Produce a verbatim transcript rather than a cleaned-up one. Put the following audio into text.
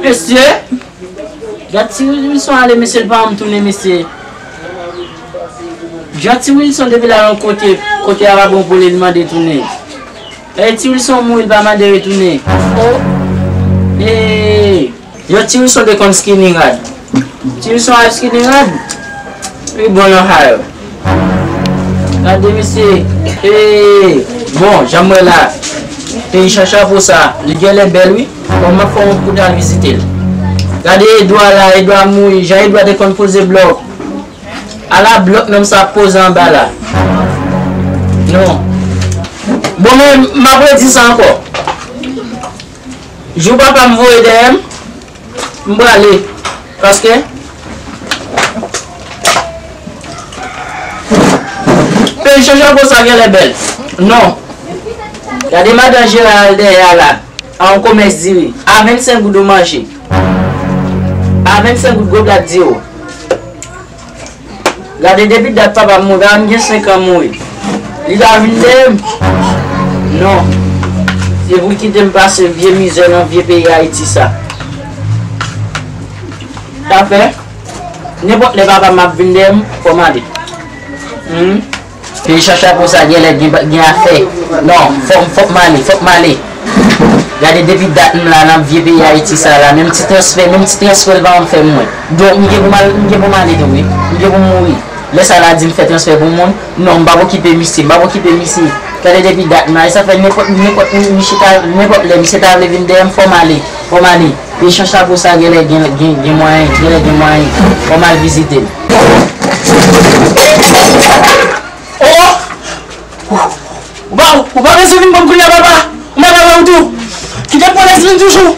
Mesye, gad Ti Wilson ale, mesye, l pa janm tounen, mesye. Jan Ti Wilson depi l al yon kote, kote a pa bon pou li, li mande tounen. E Ti Wilson mouri, li pa mande retounen. Oh. Hey. Yo, Ti Wilson te konn skinny rad. Ti Wilson al skinny rad. Li bon nan ha yo. Gade, mesye. Hey. Bon, jan m wè la. Peyi chacha pou sa. Li genlè bèl, wi. Bon, m ap fè yon kout al vizite l. Gade Edwa la, Edwa mouri. Jan Edwa te konn poze blòk. Ala blòk nonm sa ap poze anba la. Non. Bon, men, m ap redi sa ankò. Jou papa m voye dèyè m, m prale. Paske, peyi chacha pou sa genlè bèl. Non. Gade madan Jera al dèyè a la. A yon komès diri. A vennsenk goud ou manje. A vennsenk goud gwo plat diri. Gade depi dat papa m mouri, papa m gen senk an mouri. Li ta vin dèyè m? Non. Se pou l kite m pase vye mizè nan vye peyi Ayiti sa. Sa fè, nenpòt lè papa m ap vin dèyè m, fò m ale. Hmm. Peyi chacha pou sa genlè gen, gen afè. Non, fòk, fòk m ale, fòk m ale. Gade depi dat m la nan vye peyi Ayiti sa la, menm ti transfè, menm ti transfè l pa janm fè mwen. Donk m gen pou m al, m gen pou m ale tou wi. M gen pou m mouri. Lè sa la di m fè transfè pou moun. Non, m p ap okipe misye, m p ap okipe misye. Gade depi dat m la, e sa fè nenpòt, nenpòt, misye ta, nenpòt lè misye ta vle vin dèyè m, fò m ale, fò m ale. Peyi chacha pou sa genlè gen, gen, gen mwayen, genlè gen mwayen. Fò m al vizite l. Oh! Ou pa, ou pa bezwen vin ban m kounye a, papa. Ou pa bezwen tou. Kite pwolès vin toujou.